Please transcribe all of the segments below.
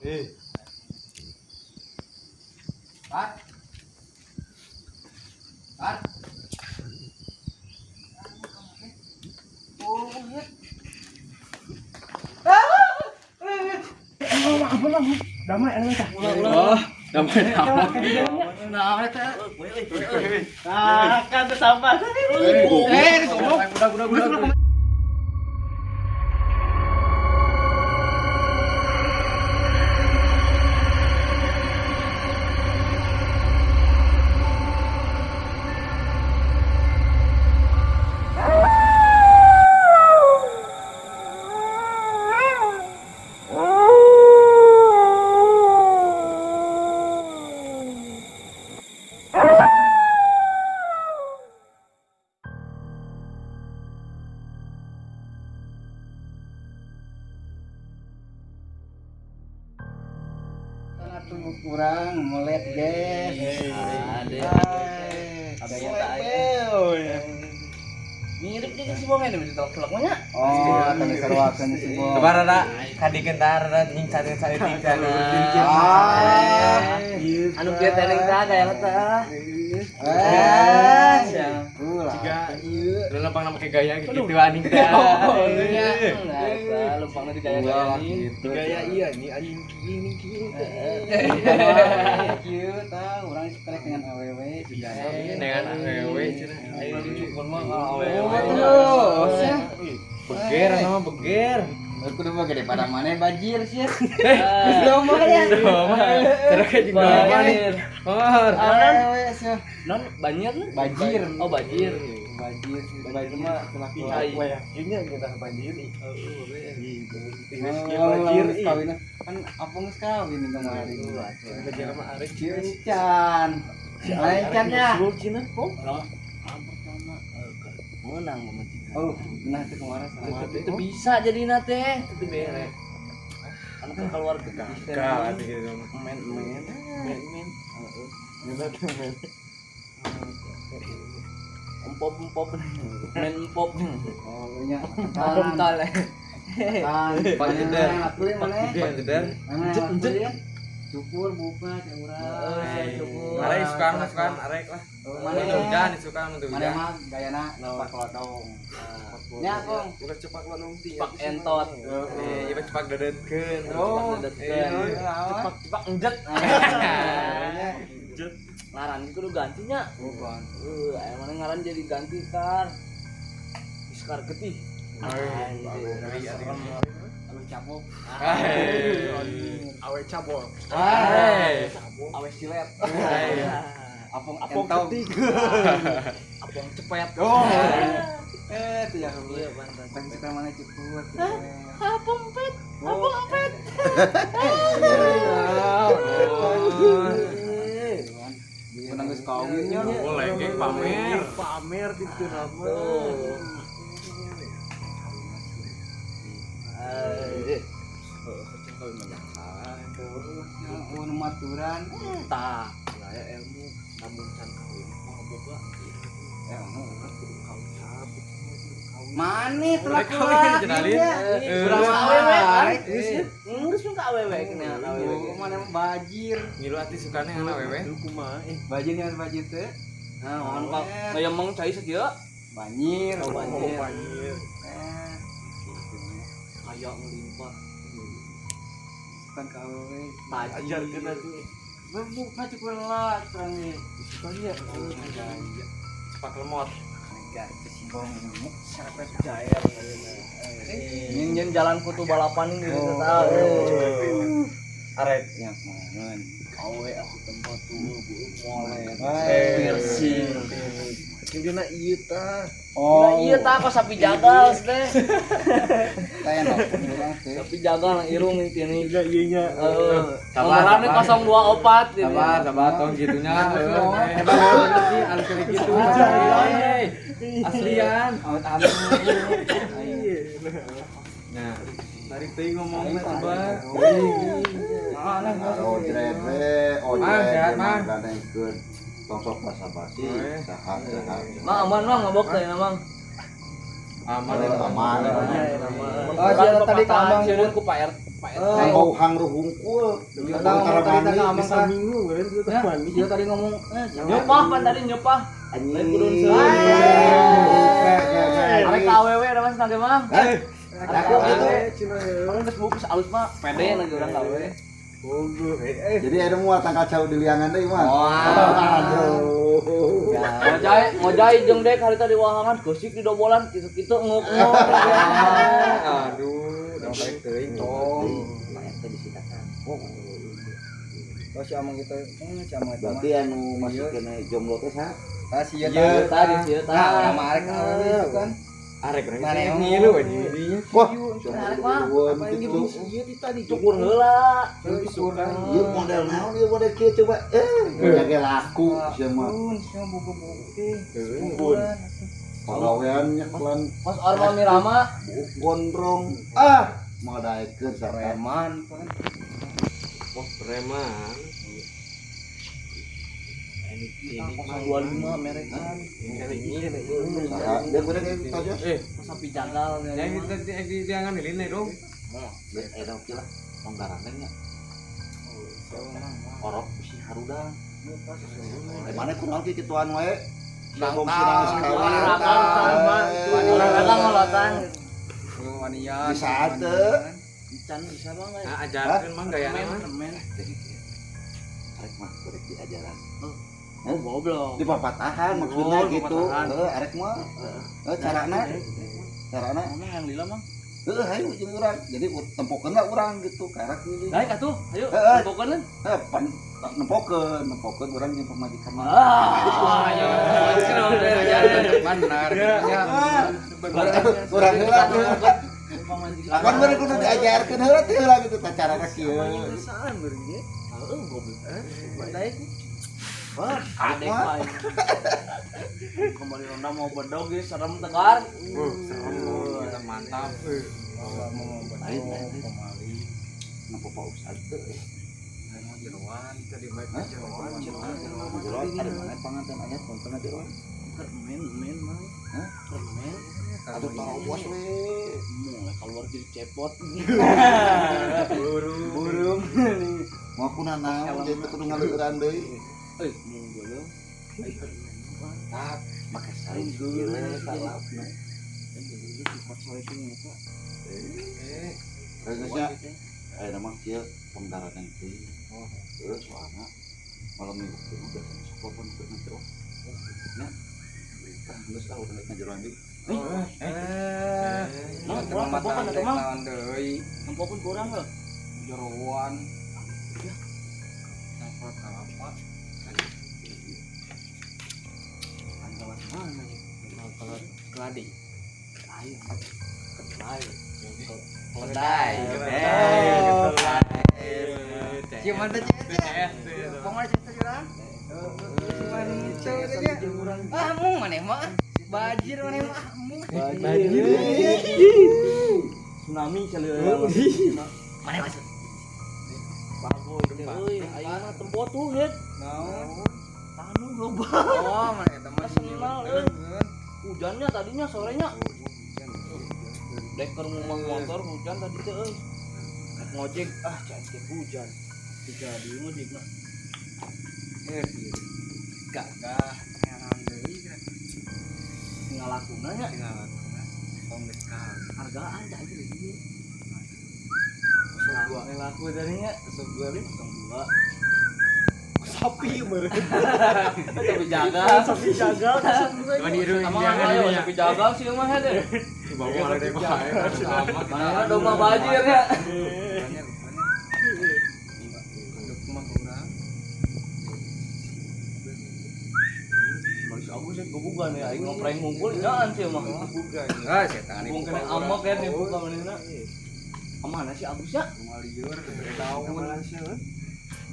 Eh. Pak. Pak. Oh, iya. Damai anu tah. Oh, damai damai. Nah, eta. Ah, kan teu sampah. Eh, goblok. Udah. Atuh kurang molet, guys. Ada. Ada Mirip jeung si Bong ini ditelok-telok mah nya. Oh, tadi sarwakeun si Bong. Kabar ada kadikeun tar ada nying cari-cari tingkana. Ah. Anu kieu teh teh gaya teh. Eh, Jika ieu lempang make gaya gitu anjing teh. Nya, eta lempangna di gaya-gaya Gitu. Gaya iya ini anjing kieu kieu. Kieu tah urang suka dengan awewe juga. Dengan awewe cenah. Lucu pun mah Oh, awewe. terus. Beger sama beger. Aku udah gede pada mana bajir sih. Eh, Doma ya. doma. Terus kayak jeung doma nih. Or. Awewe sih. Non banjir lu? Bajir. Oh, bajir. Bajir sih. Bajir mah Cai. Yakinnya kita banjir ih. Oh, Bajir geus kawin kan apa geus kawin kemarin. Kejar sama Arek. Cian. Mana ikannya? Cina kok. Pertama menang sama Cina. Oh, nah itu kemarin sama. Itu bisa jadi nate, itu bere. Anak keluarga bisa. Gagal gitu mah. Men-men. Men-men. Men. Empop-empop. Men empop. Oh, nya. Empop tale. Kan. Pak Jeder. Mana? Pak Jeder. Mana? Cukur buka cek urang. Cukur. Arek suka suka arek lah. Mana Mana hujan suka untuk Mana hujan. mah gayana cepak lodong. Nya kong. Ulah cepak lodong ti. Cepak entot. Eh, ieu cepak dedetkeun. Oh, Cepak Cepak cepak enjet. Ngaran kudu gantinya. Bukan. Aya mana ngaran jadi ganti kar. Iskar getih. Anjir. Awe cabok. Awe cabok. Hai. Awe silet. Apong Apong entong. ketik. Apong cepet. Oh. Eh, itu ya. Iya, pantas. Kan suka mana cukur. Apong pet. Apong pet. Menang geus kawinnya. Oh, lengkeng pamer. Pamer gitu nama. Oh, nu maturan. Tah, gaya ilmu namun can kawin mah boga. Eh, anu. Kudu kawin cabut. Mane telah Kawin jenalin. Kurang awewe kan? Geus mah ka awewe kena awewe. Mana mah bajir. Ngilu ati sukane anak wewe. Kumaha eh. Bajir yang bajir teh. Nah, on ka ngayemeng cai sakieu. Banjir. Oh, banjir. Banjir. Eh, gitu. Kaya ngelimpah. Bukan kawe. Ajarkeun atuh. Buka cukur lah kurang nih. Sukanya. Cepak lemot. Mega itu si bong ini. Serepet jair. Nyin jalan kutu balapan ini gitu tah. Arek. Yang mangan. Awe aku tempat tuh molet. Piercing. Dina ieu tah. Oh. Iya tah kok sapi jagal teh. Teh urang teh. Sapi jagal nang irung intine. Iya ieu nya. Heeh. Nomorane 024 ini. Sabar, sabar tong gitunya. Hebat bener sih alus kali gitu. Aslian. Awet amin. Nah, tarik teuing ngomongna coba. Ojret we, Mang, ojret sehat, Mang. emang ganengkeun. Tong sok basa-basi, sehat sehat. Mang aman mang ngabok teh mang. Aman Aman. Oh, tadi ka Abang sieun ku Pak RT. Bau hangruh hungkul. Bisa minggu meureun itu teh mandi. Dia tadi ngomong nyepah pan tadi nyepah. Anjing. Arek ka awewe da mas nage mah. Aku gitu. Orang geus bukus alus mah pede lagi urang ka awewe. Jadi ada muat tangkal cau di liangan deui mah. Aduh. Ngojai jeung dek harita di wahangan geusik di dobolan kitu-kitu nguk-nguk. Aduh, udah baik teuing tong. Pak RT disitakan. Oh si amang gitu, si amang itu. Berarti anu masih kena jomblo teh saha? Tah si ieu Ieu tadi si ieu Nah, tah. urang mah arek awewe itu kan. Arek urang Mana ngilu anjing dinya. Wah, Arek mah. gitu. Ieu ti tadi Cukur heula. Ieu model naon ieu model kieu coba. Jaga laku sia mah. Sia bogo-bogo teh. Bubun. Pagawean nyekelan Pas Arma Mirama buuk gondrong. Ah, mau daekeun sareman. Preman pan. Wah, preman. Ini 025 merekan. Saha? Dia kudu kayak gitu aja. Sapi jagal. Yang kita di liangan di lini dong. Geus eta oke lah. Tong garandeng nya. Orok bisi harudang. Mana kunaon kieu kituan wae. Nang Orang dagang ngolotan. Wanian. Bisa teu. Ican bisa mah enggak? Nah, ajarkeun mah gayana mah. Permen. Arek mah korek diajaran. Oh, goblok. Di papatahan maksudnya gitu. Heeh, arek mah. Heeh, carana. Carana Mana yang lila mah? Heeh, hayu jeung urang. Jadi tempokeun lah urang gitu, karak milih. Naik atuh, ayo tempokeun. Heeh, pan nempokeun, nempokeun urang jeung pamajikan mah. Ah, ayo. Benar. Urang heula tuh. Apan bener kudu diajarkeun heula teh heula gitu tah carana kieu. Saan beureun ge. Heeh, goblok. Daek. Wah, adek mah. Kembali ronda mau bedog ge serem tegar. Serem kita mantap. Mau Lain, bedog lain. pemali. Napa Pak Ustad teh? Mau jeroan tadi baik jeroan. Jeroan ada mana panganten aya konten jeroan? Permen, men mah. Hah? Permen. Atuh tarobos we. Mulai keluar jadi cepot. Burung. Burung. Mau kuna naon jadi kudu ngaleueuran deui. Eh, mun geuleuh. Ai permen mah. Tah, make sarung gile salapna. Eh, Geusnya aya mah kieu pengdaratan teh. Heeh, soalna malam minggu teh biasanya sok loba nu keur jeroan. Nya. Tah geus ah urang rek ngajeroan deui. Eh, Nah, kurang tempokan atuh mah. naon deui. Tempokan kurang heuh. Jeroan. Coklat kalapa. Andalan mana nih? Kalau keladi. Ayo. Kedelai. Keledai. Ciuman teh CS. Pokoknya CS teh urang. Ciuman teh aja. Ah, mung maneh mah. Bajir maneh mah mung. Bajir. Tsunami kali ya. Maneh masuk. Bagus teh euy, ayeuna tempo tuh head. Naon? Tanu loba. Oh, maneh eta mah Senal, euy. Hujannya tadinya sorenya. Deker ngomong motor hujan tadi teh euy. Rek ngojek ah cantik hujan. Jadi ngojek mah. Eh, gagah naon deui geura. Tinggal lakuna nya Tinggal lakuna. Tong geus kalah. hargaan cah aja di dieu. 02 laku tadinya 02 nih. 02. Sapi meureun. Sapi jagal. Sapi jagal. Cuma niru Sama jangan ayo ini ya. sapi jagal sih mah hede. Bawa ada deh bae. Sama. Mana domba bajir ya. Banyak banyak. Duk mah kurang. Baris aku sih gebugan ya, aing ngoprank ngumpul jangan sih mah. Ah, setan Mungkin amok ya nih buka manehna. Kemana sih Agus ya? Rumah liur Tahun.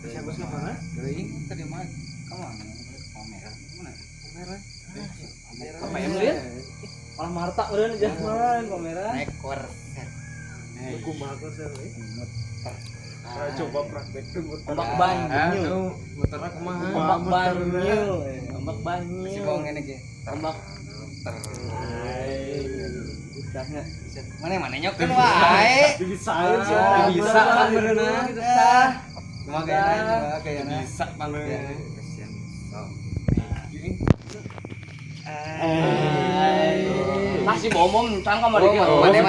Si Agus ke mana? Teuing tadi mah ka mana? Pameran mana? Pameran. KPM lieur. Malah Marta eureun zaman pameran. Naik korset. Kumaha konser euy? Coba praktek tuh muter. Ombak banyu. Muterna kumaha? Ombak banyu. Ombak banyu. Si bawang ngene ge. Ombak Ter. Tah mana nyokeun wae. Dibisaeun sih. Bisa kan berenang. Cuma kayaknya kayaknya Bisa paling. Kasihan. Kasih bomom tang kamari ge. Mana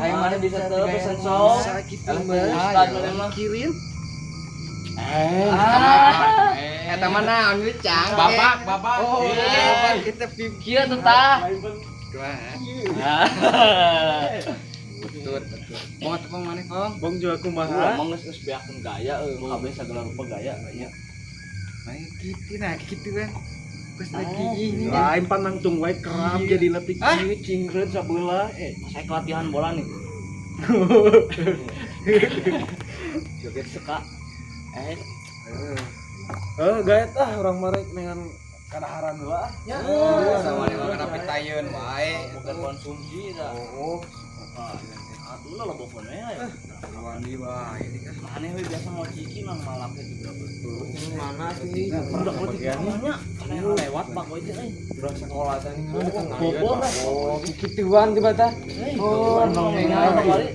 Ayo mana bisa teu pesen sok. Bisa kitu mah. Ustad mana mah Kirin. Eta mah naon ieu cang. Babak, babak. Oh, babak kita Kieu teh tah. Betul, betul. Mau tepung maneh, Kong? Bong juga kumaha? Urang mah geus beakeun gaya euy, kabeh sagala rupa gaya nya. Maneh kitu nah, kitu kan. Geus lagi ini. Lain panangtung wae kerap jadi letik kieu cingreut sabelah. Saya kelatihan bola nih. Joget suka. Gaet ah urang marek dengan kadaharan heula ah. Ya, sama maneh mah kana pitayeun wae. Bukan konsumsi dah. Oh, Atuh lah bokon we. Wani wae ini kan. Maneh we biasa mau ciki mang malapnya juga betul. Mana sih? Udah bagiannya karena lewat pak we teh euy. Udah sekolah tadi Bobor lah. Oh, kikituan coba tah. Oh, nongengan kali.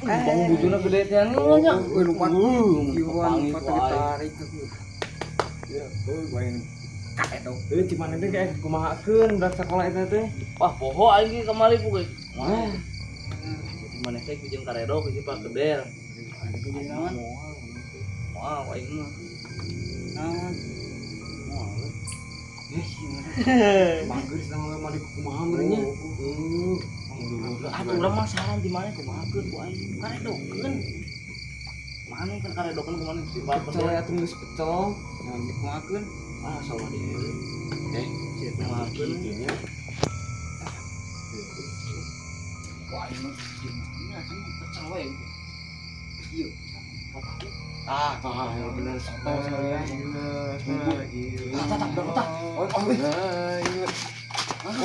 Bang bujuna gede teh nya. Euy lupa. Kiwan lupa ditarik. Ya, oh, bayang. Kayak di mana teh kayak kumahakeun budak sekolah eta teh. Wah, poho aing ge kamari puge. Wah. Jadi maneh teh jeung karedo jeung Pak Geder. Naon? Wah, aing mah. Naon? Bager sama mah di kumaha meureun nya. Atuh urang mah saran di mana kumahakeun ku aing. Karedokeun. Mana kan karedokeun kumaha si Pak Pecel Geder. atuh geus pecel. Naon dikumahakeun? Ah, sama deui. Si kumahakeun. Kitu nya. Wah, ini gimana kan pecel wae. Ieu. Ah, Ah, ya bener soto sekalian. Tak tak tak. Oh,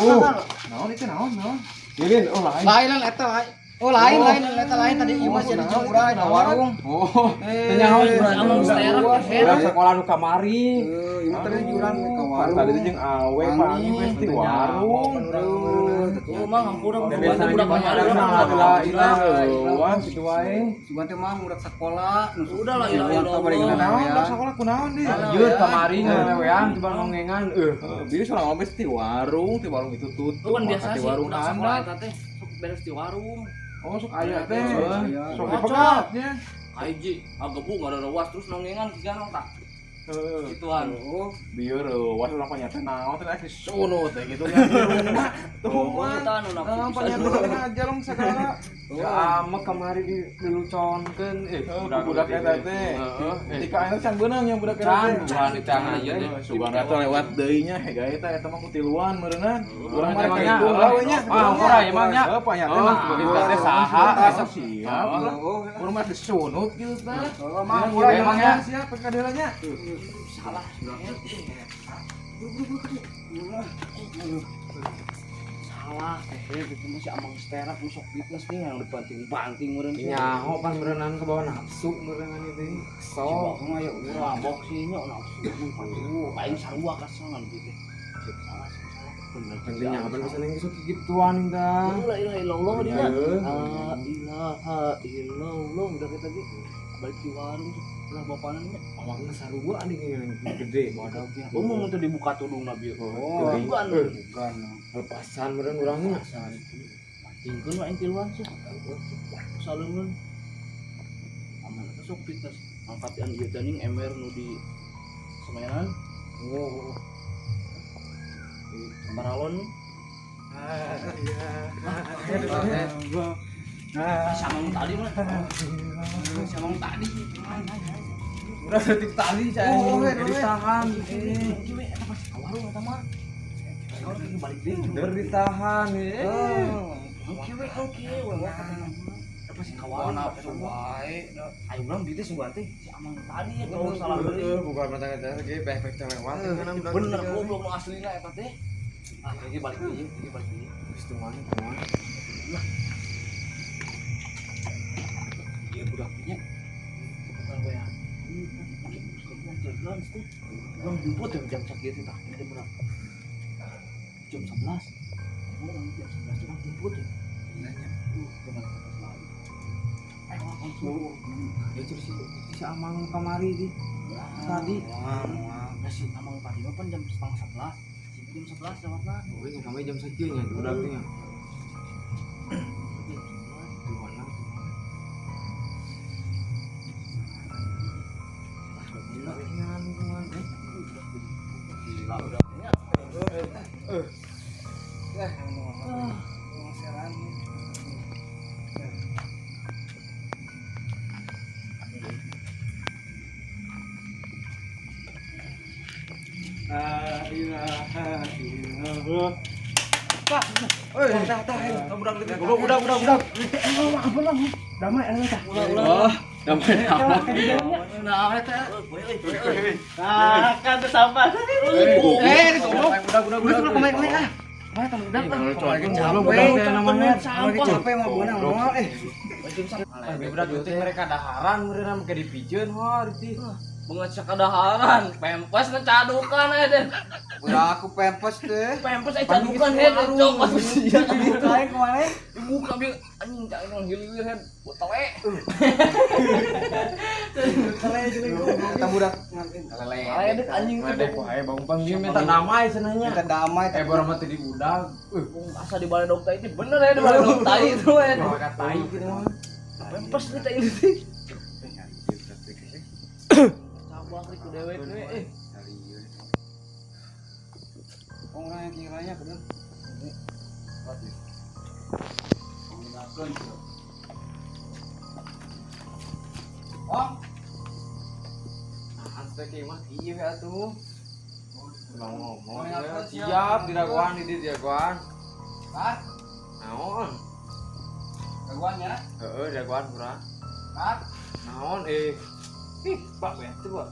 oh. Naon itu naon, naon? Lilin, oh lain. Lain lah eta lain. Oh, lain lain eta lain tadi ieu mah jadi urang di warung. Oh, teu nyaho urang. Amang sterak Urang sekolah nu kamari. Heuh, ieu mah tadi urang ke warung. Tadi teh jeung awe panggih wes di warung. Oh, mang hampura Biasanya budak banyak kamari. lah ilah ilah situ wae. Sugan teh mah murak sekolah. Udah lah, ilah, ilah. Naon budak sekolah kunaon deui? Yeut kamari ngalewean coba nongengan eueuh. Bieu sorangan wes di warung, di warung itu tutup. Itu kan biasa di sih warung budak sekolah anak. eta teh sok beres di warung. Oh, sok aya teh. Sok Kocok. dipekatnya. Kaiji, agebu enggak ada rewas terus nongengan kigan tak. Heeh. Gituan. Oh, Bieu reuwas urang panyata naon teh di sono teh gitu kan. Tuh Oh, mah. kita anu nafsu Nah, bisa. panyata aja long segala. Ya amek kamari diluconkeun Budak eta teh. Ketika eta can beunang yang budak eta teh. Can, bukan di tangan aja deh. Sugan eta lewat deui nya hega eta eta mah kutiluan meureunnan. Urang mah Emangnya, kahitung lah we nya. Ah, hampura ya mah nya. Heuh, panyata Oh, mah begitu teh saha. Siap lah. Urang mah disunut gitu tah. oh mah Murah emang ya. Siap kadelanya. Salah. Salah teh gitu masih amang sterak nu sok fitness nih yang dibanting-banting meureun. Nyaho pan meureunnan ke bawah nafsu meureunnan itu. Sok Sok. mah ya urang mabok sih nya nafsu. Aing sarua kasangan gitu. Salah salah. Bener. Penting nyaho pan bisa neng sok gituan tah. La ilaha illallah dia. Iya. La ilaha illallah udah kita gitu. Balik di warung lah bapana nya. Awakna sarua anjing yang gede Badagnya. Umum itu dibuka tudung nabi. Oh, Bukan. Bukan. Lepasan meureun urangnya. Tingkeun mah aing tiluan sih. Saleungeun. Aman eta sok fitness. Angkatan ieu teh ning ember nu di Semenan, Oh. Baralon. Sama yang tadi mah. Sama yang tadi. Udah detik tadi saya. Oh, ditahan. Iki we eta pas ka warung eta mah. Kalau lagi balik deui. Bener ditahan. Oke we, oke we. Eta pas ka Wah, warung nafsu wae. Ayo urang beuti sugan teh si Amang tadi ya tau salah deui. Bukan mata eta ge peh-peh lewat. Bener goblok nu aslina eta teh. Ah, iki balik deui, iki balik deui. Geus teu mana kumaha. Iya budaknya. Bukan gue ya. Urang jemput ya jam sakieu teh tah. Ini budak. Jam 11. Emang orang jam 11 orang jemput ya. Nanya. Jangan kata selalu. Ayo langsung. Ya terus si Amang kamari di. Tadi. Nah si Amang tadi mah pan jam 10:30. Si jam 11 lewatna. Oh, nya kami jam sakieu nya udah teh nya. Gimana? Gila udah. Seran. La ilaha illallah. Oi, tah tah, budak leutik. Goblok budak budak budak. Apa lah? Damai eta tah. Oh, damai damai. Nah, eta. Nah, kan tuh sampah. Eh, goblok. Budak budak budak. Lu kemarin ah. Mana tamu budak ah. Goblok namanya. Capek mah beunang moal eh. Budak leutik mereka daharan meureun make dipijeun hor teh. Mengecek kadaharan, pempes ngecadukan eh den. Udah aku pempes teh. Pempes eh cadukan he cok atuh sia. Kae kemana? Dibuka bi anjing cak nang hilir he botol e. Tele jeung eta budak ngantin. Lele anjing teh Ledek wae Bang Bang dia minta damai cenahnya. Minta damai Eh baru mah teu diudag. Asa di baledog tai itu bener ya di baledog tai itu eh. Maka tai kitu mah. Pempes teh tai itu teh. Cabang ku dewek we eh. Orang yang kiranya bener. Oh. Nah, teh mah ieu atuh. Ngomong. Siap diraguan di diraguan. Hah? Naon? Daguan ya? Heeh, daguan kurang. Hah? Naon eh. Ih, Pak bete, Pak.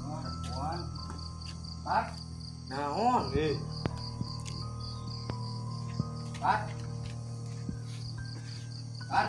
Oh, daguan. Hah? Naon eh. Hah? Hah?